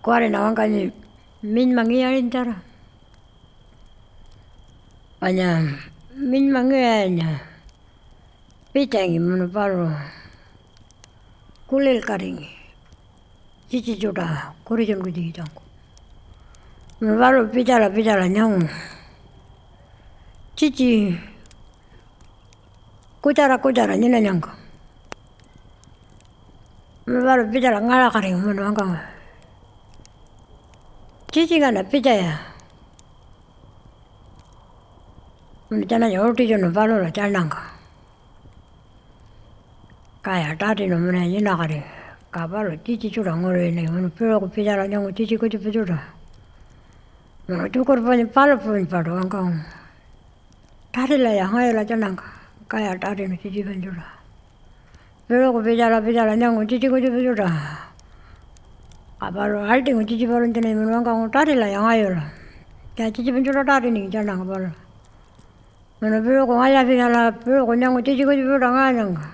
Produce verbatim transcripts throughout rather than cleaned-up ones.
Kuwariṉa wangkanyi minyma ngiyaṟinytjara. Panya minyma ngiyaṟinya pitjangi munu paluṟu kulilkatingi tjitji tjuṯa kuritjunkunytjikitjangku. Munu paluṟu pitjala pitjala nyangu tjitji kutjara kutjara nyinanyangka. Munu paluṟu pitjala ngaṟakatingu munu wangkangu, "Tjitjingana pitjaya." Munu tjananya utitjunu palula tjaṉangka. Kaya tatinu munuya nyinakati, ka paluṟu tjitji tjuṯa nguriningi munu piṟuku pitjala nyangu tjitji kutjupa tjuṯa. Munu tjukurpa panya palu puṟunypaṯu wangkangu, "Tatilaya ngayula tjaṉangka." Kaya tatinu tjitji panya tjuṯa piṟuku pitjala pitjala nyangu tjitji kutjupa tjuṯa. Ka paluṟu aḻṯingu tjitji palunyatjananya munu wangkangu, "Tatilaya ngayula." Kaya tjitji panya tjuṯa tatiningi tjaṉangka paluṟu. Munu piṟuku ngalya-pitjala piṟuku nyangu tjitji kutjupa tjuṯa ngaṟanyangka.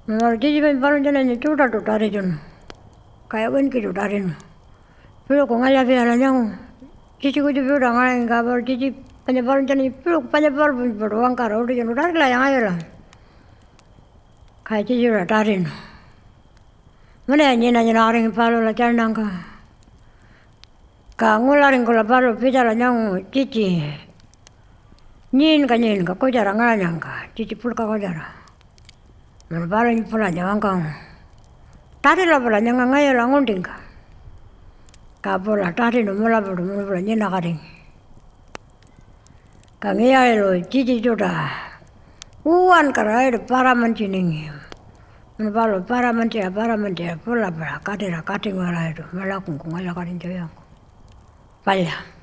Munu paluṟu tjitji panya palunyatjananya tjuṯaṯu tatitjunu, kaya winkitju tatinu. Piṟuku ngalya-pitjala nyangu tjitji kutjupa tjuṯa ngaṟangi, ka paluṟu tjitji panya palunyatjananya piṟuku panya palu puṟunypaṯu wangkara utitjunu, "Tatilaya ngayula." Kaya tjitji tjuṯa tatinu. Munuya nyina-nyinakatingi palula tjaṉangka. Ka ngularingkula paluṟu pitjala nyangu tjitji nyinka nyinka kutjara ngaṟanyangka, tjitji puḻka kutjara. Munu palunya pulanya wangkangu, "Tatila pula nyanga ngayula nguntingka." Ka pula tatinu mulapaṯu munu pula nyinakatingi. Ka ngiyaṟilu tjitji tjuṯa uwankara ayiṯu paramantjiningi, munu paluṟu paramantjiṟa paramantjiṟa pulapaṟa katira katinguṟu ayiṯu maḻakungku ngalya-katinytja wiyangku. Palya.